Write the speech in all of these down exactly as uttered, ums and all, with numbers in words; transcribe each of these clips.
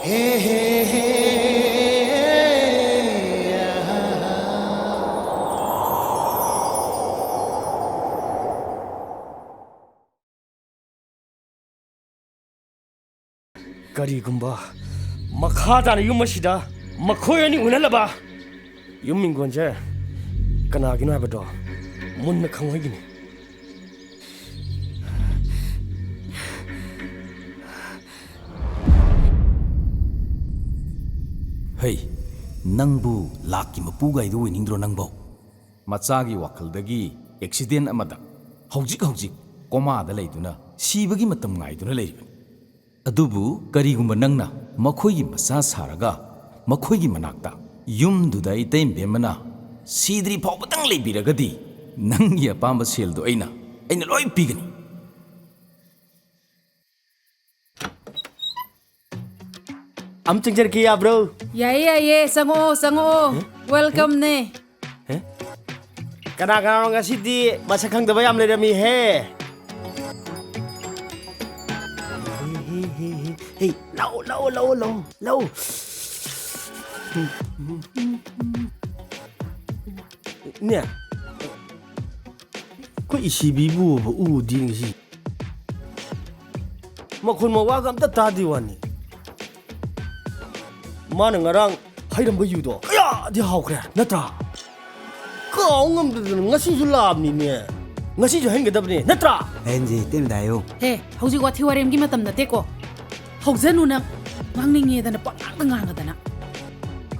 ꯀꯔꯤꯒꯨꯝꯕ ꯃꯈꯥ ꯇꯥꯅ ꯌꯨꯝ ꯑꯁꯤꯗ ꯃꯈꯣꯏ ꯑꯅꯤ ꯎꯅꯂꯕ, ꯌꯨꯝ ꯏꯪꯈꯣꯜꯁꯦ ꯀꯅꯥꯒꯤꯅꯣ ꯍꯥꯏꯕꯗꯣ ꯃꯨꯟꯅ ꯈꯪꯍꯣꯏꯒꯅꯤ꯫ ꯍꯩ, ꯅꯪꯕꯨ ꯂꯥꯛꯀꯤ ꯃꯄꯨꯒꯥꯏꯗꯨ ꯑꯣꯏꯅꯤꯡꯗ꯭ꯔꯣ ꯅꯪꯕꯣ? ꯃꯆꯥꯒꯤ ꯋꯥꯈꯜꯗꯒꯤ ꯑꯦꯛꯁꯤꯗꯦꯟ ꯑꯃꯗ ꯍꯧꯖꯤꯛ ꯍꯧꯖꯤꯛ ꯀꯣꯃꯥꯗ ꯂꯩꯗꯨꯅ ꯁꯤꯕꯒꯤ ꯃꯇꯝ ꯉꯥꯏꯗꯨꯅ ꯂꯩꯔꯤꯕꯅꯤ꯫ ꯑꯗꯨꯕꯨ ꯀꯔꯤꯒꯨꯝꯕ ꯅꯪꯅ ꯃꯈꯣꯏꯒꯤ ꯃꯆꯥ ꯁꯥꯔꯒ ꯃꯈꯣꯏꯒꯤ ꯃꯅꯥꯛꯇ ꯌꯨꯝꯗꯨꯗ ꯏꯇꯩꯃꯕꯦꯝꯃꯅ ꯁꯤꯗ꯭ꯔꯤ ꯐꯥꯎꯕꯗꯪ ꯂꯩꯕꯤꯔꯒꯗꯤ ꯅꯪꯒꯤ ꯑꯄꯥꯝꯕ ꯁꯦꯜꯗꯣ ꯑꯩꯅ, ꯑꯩꯅ ꯂꯣꯏ ꯄꯤꯒꯅꯤ꯫ ꯑꯝ ꯆꯪꯖꯔꯛꯀꯦ ꯌꯥꯕ꯭ꯔꯣ? ꯌꯥꯏꯌꯦ, ꯌꯥꯏꯌꯦ, ꯆꯪꯉꯛꯑꯣ, ꯆꯪꯉꯛꯑꯣ꯫ ꯍꯦ? ꯋꯦꯜꯀꯝꯅꯦ꯫ ꯍꯦ? ꯀꯅꯥ ꯀꯅꯥꯅꯣ ꯉꯁꯤꯗꯤ ꯃꯁꯛ ꯈꯪꯗꯕ ꯌꯥꯝ ꯂꯩꯔꯝꯃꯤꯍꯦ? ꯍꯦ, ꯍꯦ, ꯍꯦ, ꯍꯦ, ꯍꯦ꯫ ꯍꯦ, ꯂꯥꯛꯑꯣ, ꯂꯥꯛꯑꯣ, ꯂꯥꯛꯑꯣ, ꯂꯥꯛꯑꯣ, ꯂꯥꯛꯑꯣ꯫ ꯏꯅꯦ, ꯑꯩꯈꯣꯏ ꯏꯁꯤꯕꯤꯕꯨ ꯎꯗꯦ ꯉꯁꯤ꯫ ꯃꯈꯣꯟ ꯃꯋꯥꯒ ꯑꯝꯇ ꯇꯥꯗꯦ ꯋꯥꯅꯤ꯫ ꯃꯥꯅ ꯉꯔꯥꯡ ꯍꯩꯔꯝꯕ ꯌꯨꯗꯣ ꯀꯌꯥꯗꯤ ꯍꯥꯎꯈ꯭ꯔꯦ, ꯅꯠꯇ꯭ꯔꯥ? ꯀꯥꯎ ꯉꯝꯗꯗꯅ ꯉꯁꯤꯁꯨ ꯂꯥꯛꯑꯕꯅꯤꯅꯦ꯫ ꯉꯁꯤꯁꯨ ꯍꯩꯍꯟꯒꯗꯕꯅꯦ, ꯅꯠꯇ꯭ꯔꯥ? ꯍꯩꯍꯟꯁꯦ, ꯏꯇꯩꯃꯗ ꯍꯥꯏꯌꯨ꯫ ꯍꯦ, ꯍꯧꯖꯤꯛ ꯋꯥꯊꯤ ꯋꯥꯔꯦꯝꯒꯤ ꯃꯇꯝ ꯅꯠꯇꯦꯀꯣ꯫ ꯍꯧꯖꯅꯨ ꯅꯪ꯫ ꯉꯥꯡꯅꯤꯡꯉꯦꯗꯅ ꯄꯪꯉꯥꯡꯗ ꯉꯥꯡꯉꯗꯅ꯫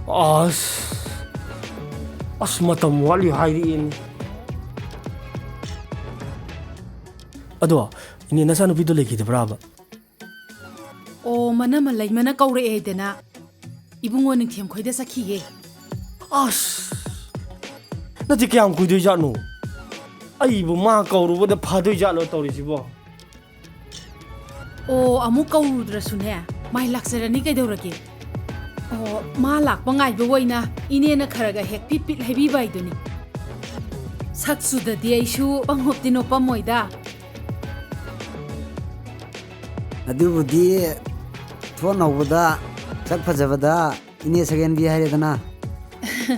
ꯑꯁ, ꯑꯁ, ꯃꯇꯝ ꯋꯥꯠꯂꯤ ꯍꯥꯏꯔꯛꯑꯦꯅꯦ꯫ ꯑꯗꯣ, ꯏꯅꯦ, ꯅꯆꯥꯅꯨꯄꯤꯗꯣ ꯂꯩꯈꯤꯗꯕ꯭ꯔꯥꯕ? ꯑꯣ, ꯃꯅꯃ ꯂꯩꯃꯅ ꯀꯧꯔꯛꯑꯦꯗꯅ ꯏꯕꯨꯡꯉꯣ ꯅꯤꯡꯊꯦꯝ ꯈꯣꯏꯗ ꯆꯠꯈꯤꯌꯦ꯫ ꯑꯁ! ꯅꯠꯇꯦ, ꯀꯌꯥꯝ ꯀꯨꯏꯗꯣꯏꯖꯥꯠꯅꯣ? ꯑꯩꯕꯨ ꯃꯥ ꯀꯧꯔꯨꯕꯗ ꯐꯗꯣꯏꯖꯥꯠꯂꯣ ꯇꯧꯔꯤꯁꯤꯕꯣ? ꯑꯣ, ꯑꯃꯨꯛ ꯀꯧꯔꯨꯗ꯭ꯔꯁꯨꯅꯦ, ꯃꯥꯏ ꯂꯥꯛꯆꯔꯅꯤ ꯀꯩꯗꯧꯔꯒꯦ? ꯑꯣ, ꯃꯥ ꯂꯥꯛꯄ ꯉꯥꯏꯕ ꯑꯣꯏꯅ ꯏꯅꯦꯅ ꯈꯔꯒ ꯍꯦꯛ ꯄꯤꯠ ꯄꯤꯠ ꯍꯩꯕꯤꯕ ꯍꯥꯏꯗꯨꯅꯤ꯫ ꯁꯛꯁꯨꯗꯗꯤ ꯑꯩꯁꯨ ꯄꯪꯍꯣꯞꯇꯤ ꯅꯣꯞꯄꯝꯃꯣꯏꯗ꯫ ꯑꯗꯨꯕꯨꯗꯤ ꯊꯣꯡ ꯍꯧꯕꯗ ꯁꯛ ꯐꯖꯕꯗ ꯏꯅꯦ ꯁꯛꯍꯦꯟꯕꯤ ꯍꯥꯏꯔꯦꯗꯅ꯫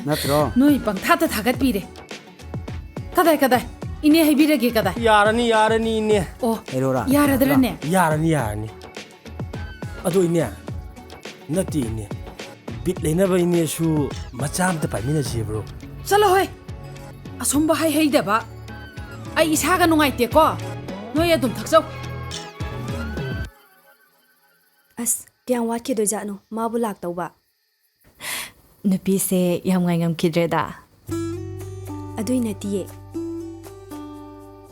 ꯅꯠꯇ꯭ꯔꯣ? ꯅꯣꯏ ꯄꯪꯊꯥꯗ ꯊꯥꯒꯠꯄꯤꯔꯦ꯫ ꯀꯗꯥꯏ, ꯀꯗꯥꯏ? ꯏꯅꯦ ꯍꯥꯏꯕꯤꯔꯒꯦ, ꯀꯗꯥꯏ? ꯌꯥꯔꯅꯤ, ꯌꯥꯔꯅꯤ, ꯏꯅꯦ꯫ ꯑꯣ, ꯍꯩꯔꯣꯔꯥ? ꯌꯥꯔꯗ꯭ꯔꯅꯦ? ꯌꯥꯔꯅꯤ, ꯌꯥꯔꯅꯤ꯫ ꯑꯗꯣ ꯏꯅꯦ, ꯅꯠꯇꯦ ꯏꯅꯦ, ꯕꯤꯠ ꯂꯩꯅꯕ ꯏꯅꯦꯁꯨ ꯃꯆꯥ ꯑꯝꯇ ꯄꯥꯏꯃꯤꯟꯅꯁꯦꯕ꯭ꯔꯣ? ꯆꯠꯂꯣꯍꯦ! ꯑꯁꯨꯝꯕ ꯍꯩ ꯍꯩꯗꯕ꯫ ꯑꯩ ꯏꯁꯥꯒ ꯅꯨꯡꯉꯥꯏꯇꯦꯀꯣ꯫ ꯅꯣꯏ ꯑꯗꯨꯝ ꯊꯛꯆꯧ꯫ ꯑꯁ, ꯀꯌꯥꯝ ꯋꯥꯠꯈꯤꯗꯣꯏꯖꯥꯠꯅꯣ ꯃꯥꯕꯨ ꯂꯥꯛꯇꯧꯕ? ꯅꯨꯄꯤꯁꯦ ꯌꯥꯝ ꯉꯥꯏꯉꯝꯈꯤꯗ꯭ꯔꯦꯗ꯫ ꯑꯗꯨꯏ ꯅꯠꯇꯤꯌꯦ꯫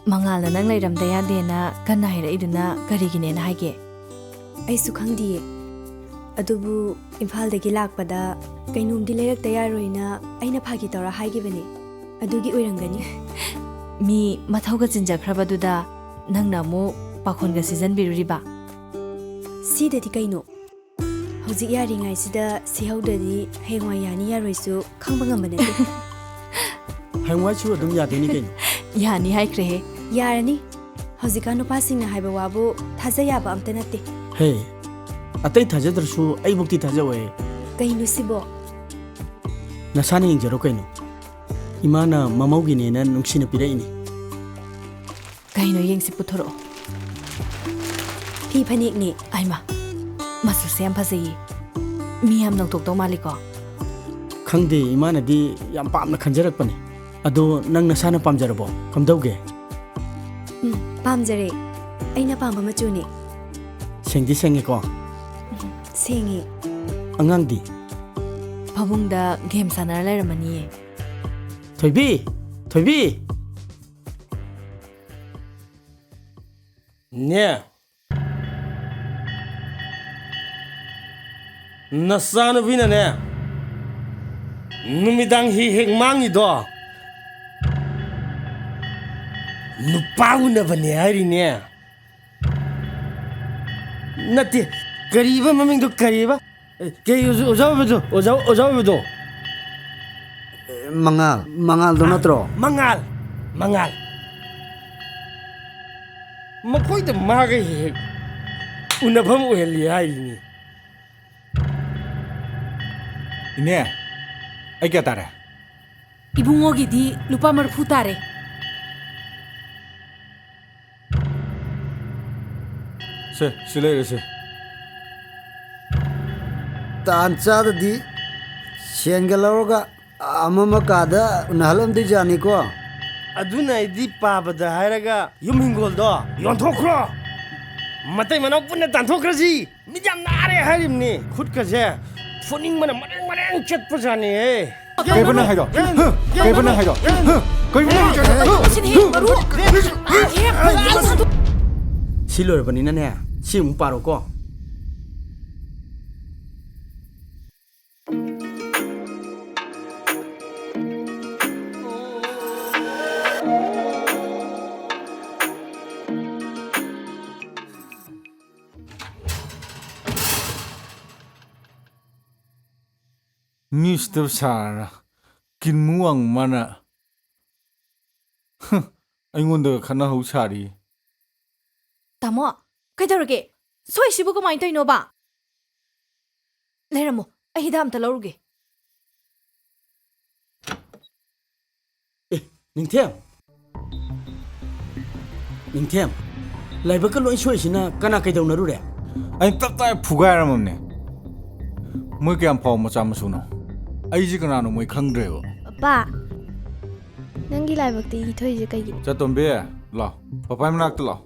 ꯃꯉꯥꯜꯅ ꯅꯪ ꯂꯩꯔꯝꯗ ꯌꯥꯗꯦꯅ ꯀꯟꯅ ꯍꯥꯏꯔꯛꯏꯗꯨꯅ ꯀꯔꯤꯒꯤꯅꯦꯅ ꯍꯥꯏꯒꯦ? ꯑꯩꯁꯨ ꯈꯪꯗꯤꯌꯦ꯫ ꯑꯗꯨꯕꯨ ꯏꯝꯐꯥꯜꯗꯒꯤ ꯂꯥꯛꯄꯗ ꯀꯩꯅꯣꯝꯗꯤ ꯂꯩꯔꯛꯇ ꯌꯥꯔꯣꯏꯅ ꯑꯩꯅ ꯐꯥꯒꯤ ꯇꯧꯔ ꯍꯥꯏꯒꯤꯕꯅꯦ꯫ ꯑꯗꯨꯒꯤ ꯑꯣꯏꯔꯝꯒꯅꯤ꯫ ꯃꯤ ꯃꯊꯧꯒ ꯆꯤꯟꯖꯈ꯭ꯔꯕꯗꯨꯗ ꯅꯪꯅ ꯑꯃꯨꯛ ꯄꯥꯈꯣꯟꯒ ꯁꯤꯖꯟꯕꯤꯔꯨꯔꯤꯕ? ꯁꯤꯗꯗꯤ ꯀꯩꯅꯣ? ꯍꯧꯖꯤꯛ ꯌꯥꯔꯤꯉꯩꯁꯤꯗ ꯁꯤꯍꯧꯗ꯭ꯔꯗꯤ ꯍꯌꯦꯡꯋꯥꯏ ꯌꯥꯅꯤ ꯌꯥꯔꯣꯏꯁꯨ ꯈꯪꯕ ꯉꯝꯕ ꯅꯠꯇꯦ꯫ ꯍꯌꯦꯡꯋꯥꯏꯁꯨ ꯑꯗꯨꯝ ꯌꯥꯗꯣꯏꯅꯤ ꯀꯩꯅꯣ꯫ ꯌꯥꯅꯤ ꯍꯥꯏꯈ꯭ꯔꯦꯍꯦ꯫ ꯌꯥꯔꯅꯤ꯫ ꯍꯧꯖꯤꯛꯀꯥꯟ ꯅꯨꯄꯥꯁꯤꯡꯅ ꯍꯥꯏꯕ ꯋꯥꯕꯨ ꯊꯥꯖ ꯌꯥꯕ ꯑꯝꯇ ꯅꯠꯇꯦ꯫ ꯍꯦ, ꯑꯇꯩ ꯊꯥꯖꯗ꯭ꯔꯁꯨ ꯑꯩꯕꯨꯛꯇꯤ ꯊꯥꯖꯧꯍꯦ꯫ ꯀꯩꯅꯣ ꯁꯤꯕꯣ? ꯅꯁꯥꯅ ꯌꯦꯡꯖꯔꯣ ꯀꯩꯅꯣ꯫ ꯏꯃꯥꯅ ꯃꯃꯧꯒꯤꯅꯦꯅ ꯅꯨꯡꯁꯤꯅ ꯄꯤꯔꯛꯏꯅꯤ꯫ ꯀꯩꯅꯣ ꯌꯦꯡꯁꯤ, ꯄꯨꯊꯣꯔꯛꯑꯣ꯫ ꯐꯤ ꯐꯅꯦꯛꯅꯦ꯫ ꯑꯩꯃ, ꯃꯆꯨꯁꯦ ꯌꯥꯝ ꯐꯖꯩꯌꯦ꯫ ꯃꯤ ꯌꯥꯝ ꯅꯧꯊꯣꯛꯇꯧ ꯃꯥꯜꯂꯤꯀꯣ? ꯈꯪꯗꯦ, ꯏꯃꯥꯅꯗꯤ ꯌꯥꯝ ꯄꯥꯝꯅ ꯈꯟꯖꯔꯛꯄꯅꯦ꯫ ꯑꯗꯣ ꯅꯪ ꯅꯁꯥꯅ ꯄꯥꯝꯖꯔꯕꯣ? ꯀꯝꯗꯧꯒꯦ? ꯎꯝ, ꯄꯥꯝꯖꯔꯦ꯫ ꯑꯩꯅ ꯄꯥꯝꯕ ꯃꯆꯨꯅꯦ꯫ ꯁꯦꯡꯗꯤ ꯁꯦꯡꯉꯦꯀꯣ? ꯎꯝ, ꯁꯦꯡꯉꯦ꯫ ꯑꯉꯥꯡꯗꯤ? ꯐꯃꯨꯡꯗ ꯒꯦꯝ ꯁꯥꯟꯅꯔ ꯂꯩꯔꯝꯃꯅꯤꯌꯦ꯫ ꯊꯣꯏꯕꯤ! ꯊꯣꯏꯕꯤ! ꯅꯦ꯫ ꯅꯆꯥꯅꯨꯄꯤꯅꯅꯦ, ꯅꯨꯃꯤꯗꯥꯡ ꯍꯦꯛ ꯍꯦꯛ ꯃꯥꯡꯉꯤꯗꯣ ꯅꯨꯄꯥ ꯎꯅꯕꯅꯦ ꯍꯥꯏꯔꯤꯅꯦ꯫ ꯅꯠꯇꯦ, ꯀꯔꯤꯕ ꯃꯃꯤꯡꯗꯣ, ꯀꯔꯤꯕ? ꯑꯦ, ꯀꯩ ꯑꯣꯖꯥ, ꯑꯣꯖꯥ ꯑꯣꯏꯕꯗꯣ? ꯑꯣꯖꯥ, ꯑꯣꯖꯥ ꯑꯣꯏꯕꯗꯣ? ꯑꯦ, ꯃꯉꯥꯜ, ꯃꯉꯥꯜꯗꯣ ꯅꯠꯇ꯭ꯔꯣ? ꯃꯉꯥꯜ, ꯃꯉꯥꯜ꯫ ꯃꯈꯣꯏꯗ ꯃꯥꯒ ꯍꯦꯛ ꯍꯦꯛ ꯎꯅꯐꯝ ꯑꯣꯏꯍꯜꯂꯤ ꯍꯥꯏꯔꯤꯅꯤ꯫ ꯏꯅꯦ, ꯑꯩ ꯀꯌꯥ ꯇꯥꯔꯦ? ꯏꯕꯨꯡꯉꯣꯒꯤꯗꯤ ꯂꯨꯄꯥ ꯃꯔꯤꯐꯨ ꯇꯥꯔꯦ꯫ ꯁꯦ, ꯁꯤ ꯂꯩꯔꯦ, ꯁꯦ꯫ ꯇꯥꯟ ꯆꯥꯗꯗꯤ ꯁꯦꯟꯒ ꯂꯧꯔꯒ ꯑꯃ ꯑꯃ ꯀꯥꯗ ꯎꯅꯍꯜꯂꯝꯗꯣꯏꯖꯥꯠꯅꯤꯀꯣ꯫ ꯑꯗꯨꯅ ꯑꯩꯗꯤ ꯄꯥꯕꯗ ꯍꯥꯏꯔꯒ ꯌꯨꯝ ꯍꯤꯡꯒꯣꯜꯗꯣ ꯌꯣꯟꯊꯣꯛꯈ꯭ꯔꯣ꯫ ꯃꯇꯩ ꯃꯅꯥꯎ ꯄꯨꯟꯅ ꯇꯥꯟꯊꯣꯛꯈ꯭ꯔꯁꯤ꯫ ꯃꯤꯠ ꯌꯥꯝ ꯅꯥꯔꯦ ꯍꯥꯏꯔꯤꯕꯅꯤ꯫ ꯈꯨꯠꯀꯁꯦ ꯐꯨꯅꯤꯡꯕꯅ ꯃꯔꯦꯡ ꯃꯔꯦꯡ ꯆꯠꯄꯖꯥꯠꯅꯤꯍꯦ꯫ ꯀꯩꯕ ꯅꯪ ꯍꯥꯏꯗꯣ? ꯍ? ꯀꯩꯕ ꯅꯪ ꯍꯥꯏꯗꯣ? ꯍ? ꯀꯩꯕ ꯅꯪ ꯍꯥꯏꯗꯣ? ꯍ? ꯁꯤꯗꯤ ꯃꯔꯨ꯫ ꯁꯤ ꯂꯣꯏꯔꯕꯅꯤꯅꯅꯦ, ꯁꯤ ꯑꯃꯨꯛ ꯄꯥꯔꯣꯀꯣ꯫ ꯃꯤ ꯎꯁꯤꯠꯇꯕ ꯁꯥꯔꯅ ꯀꯤꯟꯃꯨ ꯋꯥꯡ ꯃꯥꯅ, ꯍꯨꯝ, ꯑꯩꯉꯣꯟꯗꯒ ꯈꯠꯅꯍꯧ ꯁꯥꯔꯤ꯫ ꯇꯥꯃꯣ, ꯀꯩꯗꯧꯔꯒꯦ? ꯁꯣꯏꯁꯤꯕꯨ ꯀꯃꯥꯏꯅ ꯇꯧꯔꯤꯅꯣꯕ? ꯂꯩꯔꯝꯃꯣ, ꯑꯩ ꯍꯤꯗꯥꯛ ꯑꯝꯇ ꯂꯧꯔꯨꯒꯦ꯫ ꯑꯦ, ꯅꯤꯡꯊꯦꯝ! ꯅꯤꯡꯊꯦꯝ, ꯂꯥꯏꯕꯛꯀ ꯂꯣꯏ ꯁꯣꯏꯁꯤꯅ ꯀꯅꯥ ꯀꯩꯗꯧꯅꯔꯨꯔꯦ? ꯑꯩ ꯇꯞ ꯇꯥꯏ ꯐꯨꯒꯥꯏꯔꯝꯃꯕꯅꯦ꯫ ꯃꯣꯏ ꯀꯌꯥꯝ ꯐꯥꯎꯕ ꯃꯆꯥ ꯃꯁꯨꯅꯣ? ꯑꯩꯁꯦ ꯀꯅꯥꯅꯣ ꯃꯣꯏ ꯈꯪꯗ꯭ꯔꯦꯕ꯫ ꯄꯥ, ꯅꯪꯒꯤ ꯂꯥꯏꯕꯛꯇ ꯏ ꯊꯣꯛꯏꯁꯦ ꯀꯩꯒꯤꯅꯣ? ꯆꯇꯣꯝꯕꯤ, ꯂꯥꯎ, ꯄꯄꯥꯏ ꯃꯅꯥꯛꯇ ꯂꯥꯎ꯫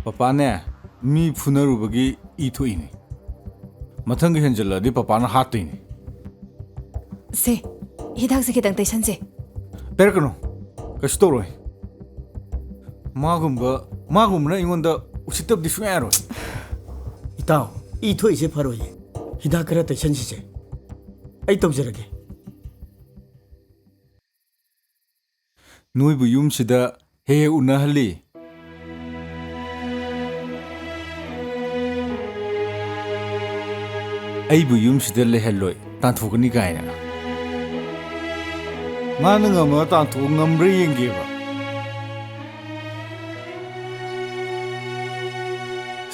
ꯄꯄꯥꯅꯦ, ꯃꯤ ꯐꯨꯅꯔꯨꯕꯒꯤ ꯏ ꯊꯣꯛꯏꯅꯦ꯫ ꯃꯊꯪꯒ ꯍꯦꯟꯖꯜꯂꯛꯑꯗꯤ ꯄꯄꯥꯅ ꯍꯥꯠꯇꯣꯏꯅꯦ꯫ ꯁꯦ, ꯍꯤꯗꯥꯛꯁꯦ ꯈꯤꯇꯪ ꯇꯩꯁꯟꯁꯦ꯫ ꯇꯩꯔꯛꯀꯅꯨ, ꯀꯩꯁꯨ ꯇꯧꯔꯣꯏ꯫ ꯃꯥꯒꯨꯝꯕ, ꯃꯥꯒꯨꯝꯕꯅ ꯑꯩꯉꯣꯟꯗ ꯎꯁꯤꯠꯇꯕꯗꯤ ꯁꯨꯡꯌꯥ ꯌꯥꯔꯣꯏ꯫ ꯏꯇꯥꯎ, ꯏ ꯊꯣꯛꯏꯁꯦ ꯐꯔꯣꯏꯌꯦ꯫ ꯍꯤꯗꯥꯛ ꯈꯔ ꯇꯩꯁꯟꯁꯤꯁꯦ꯫ ꯑꯩ ꯇꯧꯖꯔꯒꯦ꯫ ꯅꯣꯏꯕꯨ ꯌꯨꯝꯁꯤꯗ ꯍꯦꯛ ꯍꯦꯛ ꯎꯅꯍꯜꯂꯤ꯫ ꯑꯩꯕꯨ ꯌꯨꯝꯁꯤꯗ ꯂꯩꯍꯜꯂꯣꯏ, ꯇꯥꯟꯊꯣꯛꯀꯅꯤ ꯀꯥꯏꯅ꯫ ꯃꯥꯅ ꯉꯝꯃꯒ ꯇꯥꯟꯊꯣꯛꯄ ꯉꯝꯕ꯭ꯔꯥ ꯌꯦꯡꯒꯦꯕ꯫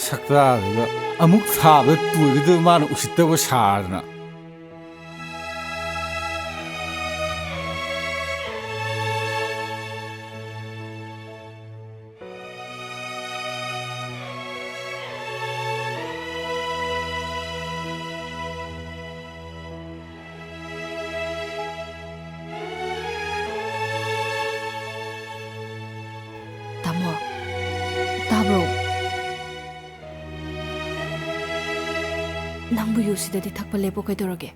ꯁꯥ ꯁꯛꯇꯥꯗꯨꯒ ꯑꯃꯨꯛ ꯊꯥꯕꯗ ꯇꯣꯏꯒꯗꯕ ꯃꯥꯅ ꯎꯁꯤꯠꯇꯕ ꯁꯥꯗꯅ꯫ ꯇꯥꯃꯣ, ꯇꯥꯕ꯭ꯔꯣ? ꯅꯪꯕꯨ ꯌꯨ ꯁꯤꯗꯗꯤ ꯊꯛꯄ ꯂꯦꯞꯄꯣ, ꯀꯩꯗꯧꯔꯒꯦ?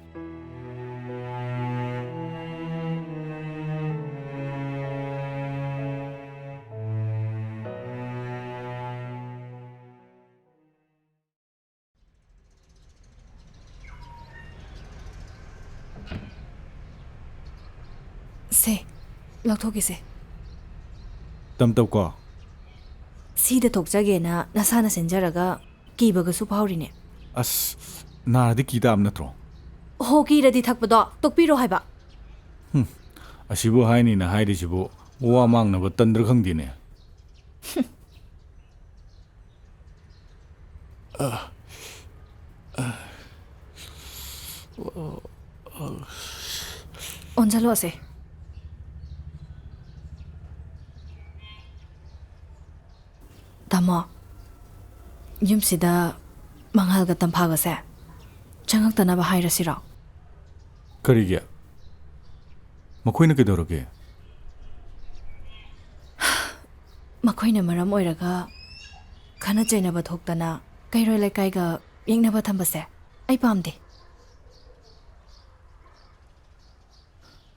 ꯁꯦ, ꯂꯧꯊꯣꯛꯈꯤꯁꯦ꯫ ꯇꯝ ꯇꯧꯀꯣ꯫ ꯁꯤꯗ ꯊꯣꯛꯆꯒꯦꯅ ꯅꯁꯥꯅ ꯁꯤꯟꯖꯔꯒ ꯀꯤꯕꯒꯁꯨ ꯐꯥꯎꯔꯤꯅꯦ꯫ ꯑꯁ, ꯅꯥꯔꯗꯤ ꯀꯤ ꯇꯥꯕ ꯅꯠꯇ꯭ꯔꯣ? ꯍꯣ, ꯀꯤꯔꯗꯤ ꯊꯛꯄꯗꯣ ꯇꯣꯛꯄꯤꯔꯣ ꯍꯥꯏꯕ꯫ ꯍꯨꯝ, ꯑꯁꯤꯕꯨ ꯍꯥꯏꯅꯤꯅ ꯍꯥꯏꯔꯤꯁꯤꯕꯨ ꯋꯥ ꯃꯥꯡꯅꯕ ꯇꯟꯗ꯭ꯔ ꯈꯪꯗꯦꯅꯦ꯫ ꯑꯣꯟꯁꯤꯜꯂꯣꯁꯦ꯫ ꯇꯥꯃꯣ, ꯌꯨꯝꯁꯤꯗ ꯃꯉꯥꯜꯒ ꯇꯝꯐꯥꯒꯁꯦ ꯆꯪꯉꯛꯇꯅꯕ ꯍꯥꯏꯔꯁꯤꯔꯣ? ꯀꯔꯤꯒꯤ? ꯃꯈꯣꯏꯅ ꯀꯩꯗꯧꯔꯒꯦ? ꯃꯈꯣꯏꯅ ꯃꯔꯝ ꯑꯣꯏꯔꯒ ꯈꯠꯅ ꯆꯩꯅꯕ ꯊꯣꯛꯇꯅ ꯀꯩꯔꯣꯏ ꯂꯩꯀꯥꯏꯒ ꯌꯦꯛꯅꯕ ꯊꯝꯕꯁꯦ ꯑꯩ ꯄꯥꯝꯗꯦ꯫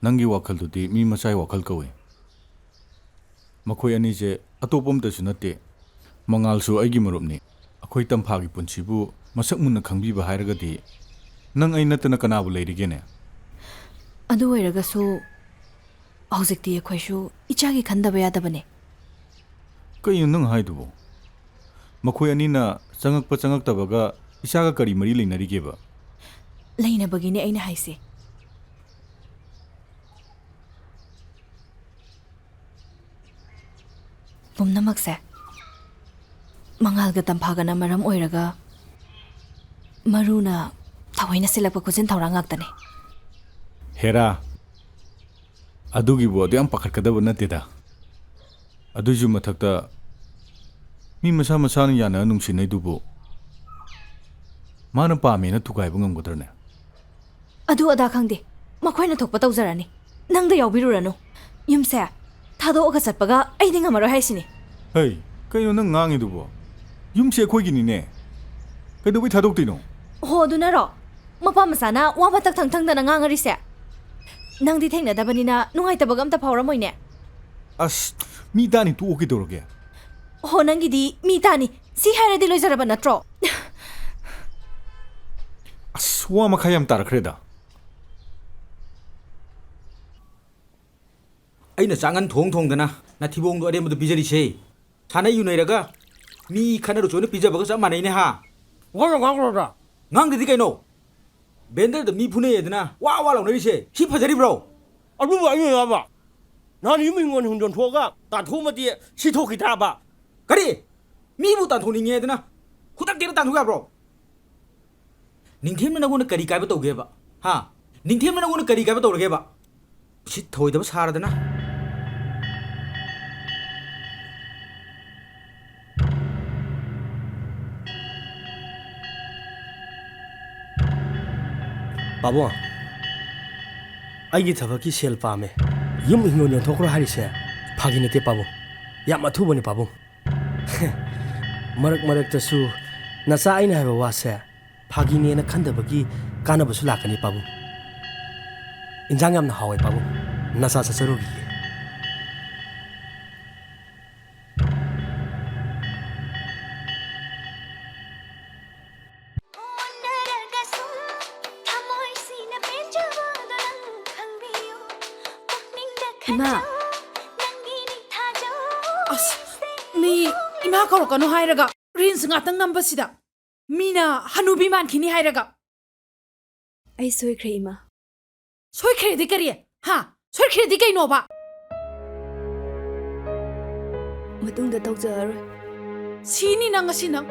ꯅꯪꯒꯤ ꯋꯥꯈꯜꯗꯨꯗꯤ ꯃꯤ ꯃꯆꯥꯒꯤ ꯋꯥꯈꯜ ꯀꯧꯏ꯫ ꯃꯈꯣꯏ ꯑꯅꯤꯁꯦ ꯑꯇꯣꯞꯄ ꯑꯝꯇꯁꯨ ꯅꯠꯇꯦ꯫ ꯃꯉꯥꯜꯁꯨ ꯑꯩꯒꯤ ꯃꯔꯨꯞꯅꯤ꯫ ꯑꯩꯈꯣꯏ ꯇꯝꯐꯥꯒꯤ ꯄꯨꯟꯁꯤꯕꯨ ꯃꯁꯛ ꯃꯨꯟꯅ ꯈꯪꯕꯤꯕ ꯍꯥꯏꯔꯒꯗꯤ ꯅꯪ ꯑꯩ ꯅꯠꯇꯅ ꯀꯅꯥꯕꯨ ꯂꯩꯔꯤꯒꯦꯅꯦ? ꯑꯗꯨ ꯑꯣꯏꯔꯒꯁꯨ ꯍꯧꯖꯤꯛꯇꯤ ꯑꯩꯈꯣꯏꯁꯨ ꯏꯆꯥꯒꯤ ꯈꯟꯗꯕ ꯌꯥꯗꯕꯅꯦ꯫ ꯀꯩꯅꯣ ꯅꯪ ꯍꯥꯏꯗꯨꯕꯣ? ꯃꯈꯣꯏ ꯑꯅꯤꯅ ꯆꯪꯉꯛꯄ ꯆꯪꯉꯛꯇꯕꯒ ꯏꯆꯥꯒ ꯀꯔꯤ ꯃꯔꯤ ꯂꯩꯅꯔꯤꯒꯦꯕ? ꯂꯩꯅꯕꯒꯤꯅꯦ ꯑꯩꯅ ꯍꯥꯏꯁꯦ꯫ ꯄꯨꯝꯅꯃꯛꯁꯦ ꯃꯉꯥꯜꯒ ꯇꯝꯐꯥꯒꯅ ꯃꯔꯝ ꯑꯣꯏꯔꯒ ꯃꯔꯨꯅ ꯊꯑꯣꯏꯅ ꯁꯤꯜꯂꯛꯄ ꯈꯨꯖꯤꯟ ꯊꯧꯔꯥꯡ ꯉꯥꯛꯇꯅꯤ꯫ ꯍꯦꯔꯥ, ꯑꯗꯨꯒꯤꯕꯨ ꯑꯗꯨ ꯌꯥꯝ ꯄꯥꯈꯠꯀꯗꯕ ꯅꯠꯇꯦꯗ꯫ ꯑꯗꯨꯏꯁꯨ ꯃꯊꯛꯇ ꯃꯤ ꯃꯁꯥ ꯃꯁꯥꯅ ꯌꯥꯅ ꯅꯨꯡꯁꯤꯅꯩꯗꯨꯕꯨ ꯃꯥꯅ ꯄꯥꯝꯃꯦꯅ ꯊꯨꯒꯥꯏꯕ ꯉꯝꯒꯗ꯭ꯔꯅꯦ? ꯑꯗꯨ ꯑꯗꯥ ꯈꯪꯗꯦ, ꯃꯈꯣꯏꯅ ꯊꯣꯛꯄ ꯇꯧꯖꯔꯅꯤ꯫ ꯅꯪꯗ ꯌꯥꯎꯕꯤꯔꯨꯔꯅꯨ꯫ ꯌꯨꯝꯁꯦ ꯊꯥꯗꯣꯛꯑꯒ ꯆꯠꯄꯒ ꯑꯩꯗꯤ ꯉꯝꯃꯔꯣꯏ ꯍꯥꯏꯁꯤꯅꯤ꯫ ꯍꯩ, ꯀꯩꯅꯣ ꯅꯪ ꯉꯥꯡꯉꯤꯗꯨꯕꯣ? ꯌꯨꯝꯁꯦ ꯑꯩꯈꯣꯏꯒꯤꯅꯤꯅꯦ꯫ ꯀꯩꯗꯧꯕꯩ ꯊꯥꯗꯣꯛꯇꯣꯏꯅꯣ? ꯍꯣ, ꯑꯗꯨꯅꯔꯣ? ꯃꯄꯥ ꯃꯆꯥꯅ ꯋꯥ ꯃꯊꯛ ꯊꯪ ꯊꯪꯗꯅ ꯉꯥꯡꯉꯔꯤꯁꯦ? ꯅꯪꯗꯤ ꯊꯦꯡꯅꯗꯕꯅꯤꯅ ꯅꯨꯡꯉꯥꯏꯇꯕꯒ ꯑꯝꯇ ꯐꯥꯎꯔꯝꯃꯣꯏꯅꯦ? ꯑꯁ, ꯃꯤ ꯇꯥꯅꯤ, ꯇꯣꯛꯑꯣ, ꯀꯩꯗꯧꯔꯒꯦ? ꯍꯣ, ꯅꯪꯒꯤꯗꯤ ꯃꯤ ꯇꯥꯅꯤ꯫ ꯁꯤ ꯍꯥꯏꯔꯗꯤ ꯂꯣꯏꯖꯔꯕ ꯅꯠꯇ꯭ꯔꯣ? ꯑꯁ, ꯋꯥ ꯃꯈꯥ ꯌꯥꯝ ꯇꯥꯔꯛꯈ꯭ꯔꯦꯗ꯫ ꯑꯩꯅ ꯆꯥꯛꯉꯟ ꯊꯣꯡ ꯊꯣꯡꯗꯅ ꯅꯊꯤꯕꯣꯡꯗꯣ ꯑꯔꯦꯝꯕꯗꯣ ꯄꯤꯖꯔꯤꯁꯦ꯫ ꯁꯥꯟꯅ ꯌꯨꯅꯩꯔꯒ ꯃꯤ ꯈꯠꯅꯔꯨ ꯆꯣꯏꯅ ꯄꯤꯖꯕꯒ ꯆꯞ ꯃꯥꯟꯅꯩꯅꯦ ꯍꯥ? ꯋꯥꯒ ꯉꯥꯡꯈ꯭ꯔꯣꯗ꯫ ꯉꯥꯡꯗꯗꯤ ꯀꯩꯅꯣ? ꯕꯦꯟꯗꯔꯗ ꯃꯤ ꯐꯨꯅꯩꯌꯦꯗꯅ ꯋꯥ ꯋꯥ ꯂꯥꯎꯅꯔꯤꯁꯦ ꯁꯤ ꯐꯖꯔꯤꯕ꯭ꯔꯣ? ꯑꯗꯨꯕꯨ ꯑꯩꯅ ꯌꯥꯕ? ꯅꯍꯥꯟ ꯌꯨꯝ ꯍꯤꯡꯒꯣꯜ ꯍꯨꯟꯗꯣꯟ ꯊꯣꯛꯑꯒ ꯇꯥꯟꯊꯣꯛꯑꯝꯃꯗꯤ ꯁꯤ ꯊꯣꯛꯈꯤ ꯇꯥꯕ꯫ ꯀꯔꯤ? ꯃꯤꯕꯨ ꯇꯥꯟꯊꯣꯛꯅꯤꯡꯉꯦꯗꯅ ꯈꯨꯗꯛꯇ ꯍꯦꯛꯇ ꯇꯥꯟꯊꯣꯛ ꯌꯥꯕ꯭ꯔꯣ? ꯅꯤꯡꯊꯦꯝꯅ ꯅꯪꯉꯣꯟꯗ ꯀꯔꯤ ꯀꯥꯏꯕ ꯇꯧꯒꯦꯕ? ꯍꯥ? ꯅꯤꯡꯊꯦꯝꯅ ꯅꯪꯉꯣꯟꯗ ꯀꯔꯤ ꯀꯥꯏꯕ ꯇꯧꯔꯒꯦꯕ? ꯎꯁꯤꯠ ꯊꯑꯣꯏꯗꯕ ꯁꯥꯔꯗꯅ꯫ ꯄꯥꯕꯨꯡ, ꯑꯩꯒꯤ ꯊꯕꯛꯀꯤ ꯁꯦꯜ ꯄꯥꯝꯃꯦ꯫ ꯌꯨꯝ ꯍꯤꯡꯒꯣꯜ ꯌꯣꯟꯊꯣꯛꯈ꯭ꯔꯣ ꯍꯥꯏꯔꯤꯁꯦ ꯐꯥꯒꯤ ꯅꯠꯇꯦ ꯄꯥꯕꯨꯡ꯫ ꯌꯥꯝ ꯑꯊꯨꯕꯅꯤ ꯄꯥꯕꯨꯡ꯫ ꯃꯔꯛ ꯃꯔꯛꯇꯁꯨ ꯅꯆꯥ ꯑꯩꯅ ꯍꯥꯏꯕ ꯋꯥꯁꯦ ꯐꯥꯒꯤꯅꯦꯅ ꯈꯟꯗꯕꯒꯤ ꯀꯥꯟꯅꯕꯁꯨ ꯂꯥꯛꯀꯅꯤ ꯄꯥꯕꯨꯡ꯫ ꯏꯟꯖꯥꯡ ꯌꯥꯝꯅ ꯍꯥꯎꯋꯦ ꯄꯥꯕꯨꯡ꯫ ꯅꯆꯥ ꯆꯠꯆꯔꯨꯈꯤꯒꯦ꯫ ꯏꯃꯥ꯫ ꯑꯁ, ꯃꯤ ꯏꯃꯥ ꯀꯧꯔꯛꯀꯅꯨ ꯍꯥꯏꯔꯒ ꯔꯤꯜꯁ ꯉꯥꯛꯇꯪ ꯅꯝꯕꯁꯤꯗ ꯃꯤꯅ ꯍꯅꯨꯕꯤ ꯃꯥꯟꯈꯤꯅꯤ ꯍꯥꯏꯔꯒ꯫ ꯑꯩ ꯁꯣꯏꯈ꯭ꯔꯦ, ꯏꯃꯥ꯫ ꯁꯣꯏꯈ꯭ꯔꯦꯗꯤ ꯀꯔꯤ? ꯍꯥ? ꯁꯣꯏꯈ꯭ꯔꯦꯗꯤ ꯀꯩꯅꯣꯕ? ꯃꯇꯨꯡꯗ ꯇꯧꯖꯔꯔꯣꯏ꯫ ꯁꯤꯅꯤ ꯅꯪ ꯉꯁꯤ ꯅꯪ꯫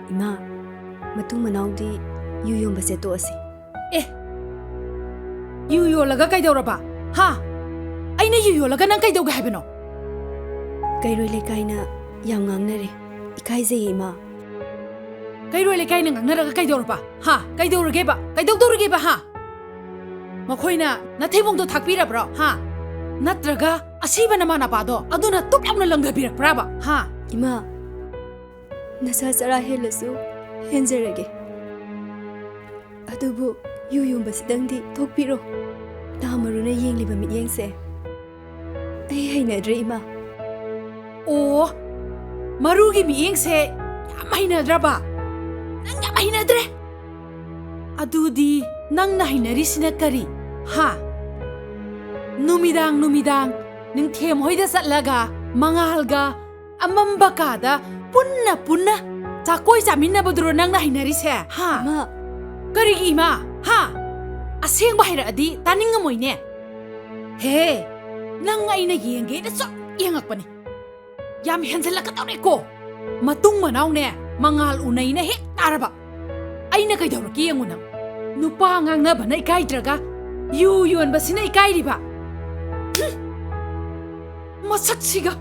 ꯏꯃꯥ, ꯃꯇꯨꯡ ꯃꯅꯥꯎꯗꯤ ꯌꯨ ꯌꯣꯟꯕꯁꯦ ꯇꯣꯛꯑꯁꯤ꯫ ꯑꯦ, ꯌꯨ ꯌꯣꯜꯂꯒ ꯀꯩꯗꯧꯔꯕ? ꯍꯥ? ꯑꯩꯅ ꯌꯨ ꯌꯣꯜꯂꯒ ꯅꯪ ꯀꯩꯗꯧꯒꯦ ꯍꯥꯏꯕꯅꯣ? ꯀꯩꯔꯣꯏ ꯂꯩꯀꯥꯏꯅ ꯌꯥꯝ ꯉꯥꯡꯅꯔꯦ꯫ ꯏꯀꯥꯏꯖꯩꯌꯦ, ꯏꯃꯥ꯫ ꯀꯩꯔꯣꯏ ꯂꯩꯀꯥꯏꯅ ꯉꯥꯡꯅꯔꯒ ꯀꯩꯗꯧꯔꯕ? ꯍꯥ? ꯀꯩꯗꯧꯔꯒꯦꯕ? ꯀꯩꯗꯧꯗꯧꯔꯒꯦꯕ, ꯍꯥ? ꯃꯈꯣꯏꯅ ꯅꯊꯩꯕꯣꯡꯗꯣ ꯊꯥꯛꯄꯤꯔꯕ꯭ꯔꯣ, ꯍꯥ? ꯅꯠꯇ꯭ꯔꯒ ꯑꯁꯤꯕ ꯅꯃꯥ ꯅꯄꯥꯗꯣ ꯑꯗꯨꯅ ꯇꯨꯞ ꯂꯥꯎꯅ ꯂꯪꯊꯕꯤꯔꯛꯄ꯭ꯔꯥꯕ, ꯍꯥ? ꯏꯃꯥ, ꯅꯁꯥ ꯆꯔꯥ ꯍꯦꯜꯂꯁꯨ ꯍꯦꯟꯖꯔꯒꯦ꯫ ꯑꯗꯨꯕꯨ ꯌꯨ ꯌꯣꯟꯕꯁꯤꯗꯪꯗꯤ ꯊꯣꯛꯄꯤꯔꯣ꯫ ꯇꯥꯃꯔꯨꯅ ꯌꯦꯡꯂꯤꯕ ꯃꯤꯠꯌꯦꯡꯁꯦ ꯑꯩ ꯍꯩꯅꯗ꯭ꯔꯦ, ꯏꯃꯥ꯫ ꯑꯣ, ꯃꯔꯨꯒꯤ ꯃꯤꯠꯌꯦꯡꯁꯦ ꯌꯥꯝ ꯍꯩꯅꯗ꯭ꯔꯕ? ꯅꯪ ꯌꯥꯝ ꯍꯩꯅꯗ꯭ꯔꯦ꯫ ꯑꯗꯨꯗꯤ ꯅꯪꯅ ꯍꯩꯅꯔꯤꯁꯤꯅ ꯀꯔꯤ? ꯍꯥ? ꯅꯨꯃꯤꯗꯥꯡ ꯅꯨꯃꯤꯗꯥꯡ ꯅꯤꯡꯊꯦꯝ ꯍꯣꯏꯗ ꯆꯠꯂꯒ ꯃꯉꯥꯜꯒ ꯑꯃꯝꯕ ꯀꯥꯗ ꯄꯨꯟꯅ ꯄꯨꯟꯅ ꯆꯥꯀꯣꯏ ꯆꯥꯃꯤꯟꯅꯕꯗꯨꯔꯣ ꯅꯪꯅ ꯍꯩꯅꯔꯤꯁꯦ? ꯍꯥ? ꯏꯃꯥ꯫ ꯀꯔꯤꯒꯤ ꯏꯃꯥ? ꯍꯥ? ꯑꯁꯦꯡꯕ ꯍꯥꯏꯔꯛꯑꯗꯤ ꯇꯥꯅꯤꯡꯉꯝꯃꯣꯏꯅꯦ꯫ ꯍꯦ, ꯅꯪ ꯑꯩꯅ ꯌꯦꯡꯒꯦꯅ ꯁꯨꯝ ꯌꯦꯡꯉꯛꯄꯅꯤ꯫ ꯌꯥꯝ ꯍꯦꯟꯖꯜꯂꯛꯀꯗꯧꯔꯦꯀꯣ꯫ ꯃꯇꯨꯡ ꯃꯅꯥꯎꯅꯦ, ꯃꯉꯥꯜ ꯎꯅꯩꯅ ꯍꯦꯛ ꯇꯥꯔꯕ꯫ ꯑꯩꯅ ꯀꯩꯗꯧꯔꯛꯀꯦ ꯌꯦꯡꯉꯨ ꯅꯪ꯫ ꯅꯨꯄꯥ ꯉꯥꯡꯅꯕꯅ ꯏꯀꯥꯏꯗ꯭ꯔꯒ ꯌꯨ ꯌꯣꯟꯕꯁꯤꯅ ꯏꯀꯥꯏꯔꯤꯕ꯫ ꯍꯨꯝ! ꯃꯁꯛꯁꯤꯒ꯫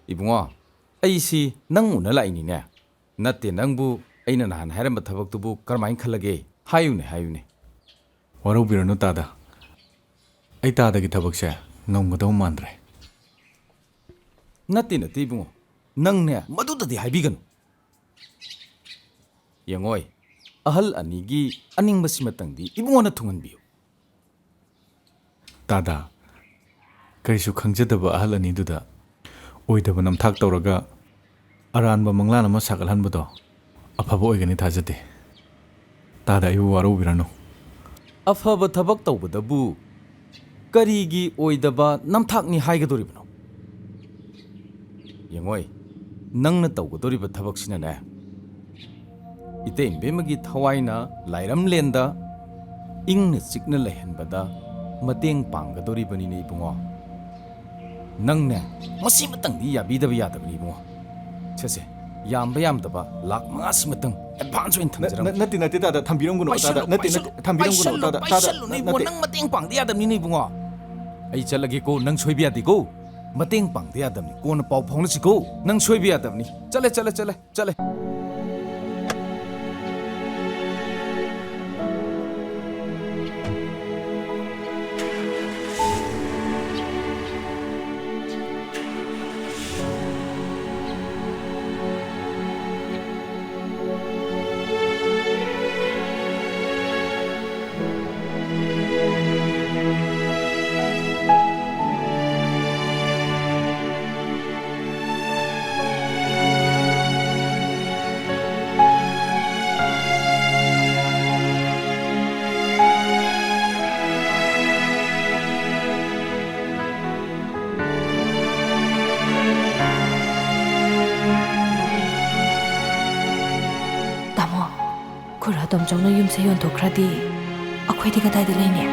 ꯏꯕꯨꯡꯉꯣ, ꯑꯩꯁꯤ ꯅꯪ ꯎꯅ ꯂꯥꯛꯏꯅꯤꯅꯦ꯫ ꯅꯠꯇꯦ, ꯅꯪꯕꯨ ꯑꯩꯅ ꯅꯍꯥꯟ ꯍꯥꯏꯔꯝꯕ ꯊꯕꯛꯇꯨꯕꯨ ꯀꯔꯝꯍꯥꯏꯅ ꯈꯜꯂꯒꯦ? ꯍꯥꯏꯌꯨꯅꯦ, ꯍꯥꯏꯌꯨꯅꯦ꯫ ꯋꯥꯔꯧꯕꯤꯔꯅꯨ ꯇꯥꯗ꯫ ꯑꯩ ꯇꯥꯗꯒꯤ ꯊꯕꯛꯁꯦ ꯉꯝꯒꯗꯧ ꯃꯥꯟꯗ꯭ꯔꯦ꯫ ꯅꯠꯇꯦ, ꯅꯠꯇꯦ ꯏꯕꯨꯡꯉꯣ꯫ ꯅꯪꯅꯦ ꯃꯗꯨꯗꯗꯤ ꯍꯥꯏꯕꯤꯒꯅꯨ꯫ ꯌꯦꯡꯉꯣꯏ, ꯑꯍꯜ ꯑꯅꯤꯒꯤ ꯑꯅꯤꯡꯕꯁꯤꯃꯇꯪꯗꯤ ꯏꯕꯨꯡꯉꯣꯅ ꯊꯨꯡꯍꯟꯕꯤꯌꯨ꯫ ꯇꯥꯗ, ꯀꯔꯤꯁꯨ ꯈꯪꯖꯗꯕ ꯑꯍꯜ ꯑꯅꯤꯗꯨꯗ ꯑꯣꯏꯗꯕ ꯅꯝꯊꯥꯛ ꯇꯧꯔꯒ ꯑꯔꯥꯟꯕ ꯃꯪꯂꯥꯟ ꯑꯃ ꯁꯥꯒꯠꯍꯟꯕꯗꯣ ꯑꯐꯕ ꯑꯣꯏꯒꯅꯤ ꯊꯥꯖꯗꯦ꯫ ꯇꯥꯗ, ꯑꯩꯕꯨ ꯋꯥꯔꯧꯕꯤꯔꯅꯨ꯫ ꯑꯐꯕ ꯊꯕꯛ ꯇꯧꯕꯗꯕꯨ ꯀꯔꯤꯒꯤ ꯑꯣꯏꯗꯕ ꯅꯝꯊꯥꯛꯅꯤ ꯍꯥꯏꯒꯗꯧꯔꯤꯕꯅꯣ? ꯌꯦꯡꯉꯣꯏ, ꯅꯪꯅ ꯇꯧꯒꯗꯧꯔꯤꯕ ꯊꯕꯛꯁꯤꯅꯅꯦ, ꯏꯇꯩꯃ ꯏꯕꯦꯝꯃꯒꯤ ꯊꯋꯥꯏꯅ ꯂꯥꯏꯔꯝꯂꯦꯟꯗ ꯏꯪꯅ ꯆꯤꯛꯅ ꯂꯩꯍꯟꯕꯗ ꯃꯇꯦꯡ ꯄꯥꯡꯒꯗꯧꯔꯤꯕꯅꯤꯅꯦ ꯏꯕꯨꯡꯉꯣ꯫ ꯅꯪꯅꯦ, ꯃꯁꯤꯃꯇꯪꯗꯤ ꯌꯥꯕꯤꯗꯕ ꯌꯥꯗꯕꯅꯤ ꯏꯕꯨꯡꯉꯣ꯫ ꯁꯦ, ꯁꯦ, ꯌꯥꯝꯕ ꯌꯥꯝꯗꯕ ꯂꯥꯛ ꯃꯉꯥꯁꯤꯃꯇꯪ ꯑꯦꯗꯚꯥꯟꯁ ꯑꯣꯏꯅ ꯅ-, ꯊꯝꯖꯔꯝꯒꯦ꯫ ꯅ-, ꯅꯠꯇꯦ, ꯅꯠꯇꯦ, ꯇꯥꯗ, ꯊꯝꯕꯤꯔꯝꯒꯅꯨ, ꯄꯥꯏꯁꯜꯂꯨ, ꯇꯥꯗ, ꯅꯠꯇꯦ, ꯄꯥꯏꯁꯜꯂꯨ, ꯅꯠꯇꯦ, ꯊꯝꯕꯤꯔꯝꯒꯅꯨ, ꯄꯥꯏꯁꯜꯂꯨ, ꯇꯥꯗ, ꯇꯥꯗ, ꯄꯥꯏꯁꯜꯂꯨꯅꯦ ꯅ-, ꯏꯕꯨꯡꯉꯣ, ꯅꯠꯇꯦ꯫ ꯅꯪ ꯃꯇꯦꯡ ꯄꯥꯡꯗ ꯌꯥꯗꯕꯅꯤꯅꯦ ꯏꯕꯨꯡꯉꯣ꯫ ꯑꯩ ꯆꯠꯂꯒꯦꯀꯣ, ꯅꯪ ꯁꯣꯏꯕ ꯌꯥꯗꯦꯀꯣ꯫ ꯃꯇꯦꯡ ꯄꯥꯡꯗ ꯌꯥꯗꯕꯅꯤ, ꯀꯣꯟꯅ ꯄꯥꯎ ꯐꯥꯎꯅꯁꯤꯀꯣ꯫ ꯅꯪ ꯁꯣꯏꯕ ꯌꯥꯗꯕꯅꯤ꯫ ꯆꯠꯂꯦ, ꯆꯠꯂꯦ, ꯆꯠꯂꯦ, ꯆꯠꯂꯦ꯫ ꯇꯥꯃꯣ, ꯈꯨꯔꯥ ꯇꯣꯝꯆꯧꯅ ꯌꯨꯝꯁꯦ ꯌꯣꯟꯊꯣꯛꯈ꯭ꯔꯗꯤ ꯑꯩꯈꯣꯏꯗꯤ ꯀꯗꯥꯏꯗ ꯂꯩꯅꯤ?